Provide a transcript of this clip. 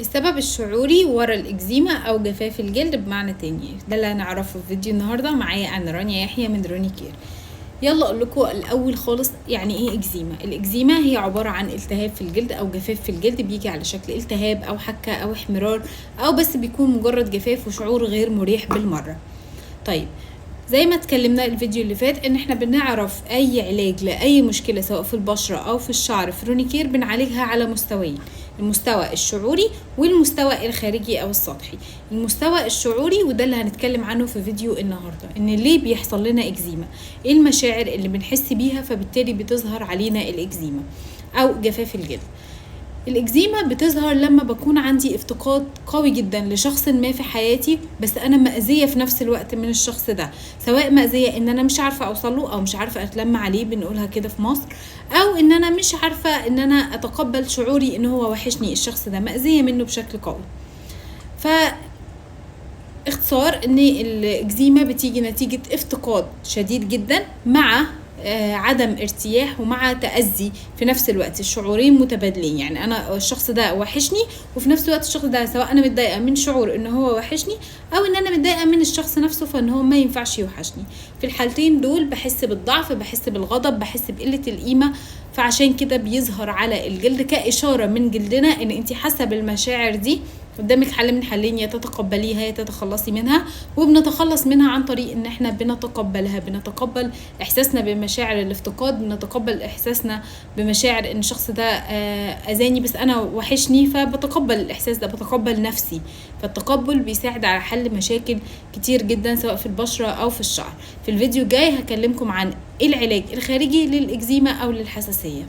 السبب الشعوري ورا الإكزيما أو جفاف الجلد بمعنى تاني، ده اللي هنعرفه في فيديو النهاردة. معايا أنا رانيا يحيى من روني كير. يلا أقول لكم الأول خالص يعني إيه إكزيما. الإكزيما هي عبارة عن التهاب في الجلد أو جفاف في الجلد، بيجي على شكل التهاب أو حكة أو احمرار، أو بس بيكون مجرد جفاف وشعور غير مريح بالمرة. طيب زي ما اتكلمنا الفيديو اللي فات ان احنا بنعرف اي علاج لاي مشكلة سواء في البشرة او في الشعر في روني كير بنعالجها على مستويين، المستوى الشعوري والمستوى الخارجي او السطحي. المستوى الشعوري وده اللي هنتكلم عنه في فيديو النهارده، ان ليه بيحصل لنا اكزيما، ايه المشاعر اللي بنحس بيها فبالتالي بتظهر علينا الاكزيما او جفاف الجلد. الإكزيما بتظهر لما بكون عندي افتقاد قوي جدا لشخص ما في حياتي، بس أنا مأذية في نفس الوقت من الشخص ده، سواء مأذية إن أنا مش عارفة أوصله أو مش عارفة أتلم عليه، بنقولها كده في مصر، أو إن أنا مش عارفة إن أنا أتقبل شعوري إن هو وحشني الشخص ده، مأذية منه بشكل قوي. اختصار إن الإكزيما بتيجي نتيجة افتقاد شديد جدا مع عدم ارتياح ومع تأذي في نفس الوقت، الشعورين متبادلين. يعني أنا الشخص ده وحشني وفي نفس الوقت الشخص ده سواء أنا متضايقة من شعور إن هو وحشني أو إن أنا متضايقة من الشخص نفسه فإن هو ما ينفعش يوحشني. في الحالتين دول بحس بالضعف، بحس بالغضب، بحس بقلة القيمة، فعشان كده بيظهر على الجلد كإشارة من جلدنا إن أنتي حاسة بالمشاعر دي، قدامك حل من حلين، يا تتقبليها يا تتخلصي منها. وبنتخلص منها عن طريق ان احنا بنتقبلها، بنتقبل احساسنا بمشاعر الافتقاد، بنتقبل احساسنا بمشاعر ان الشخص ده اذاني بس انا وحشني، فبتقبل الاحساس ده، بتقبل نفسي. فالتقبل بيساعد على حل مشاكل كتير جدا سواء في البشرة او في الشعر. في الفيديو الجاي هكلمكم عن العلاج الخارجي للاكزيما او للحساسية.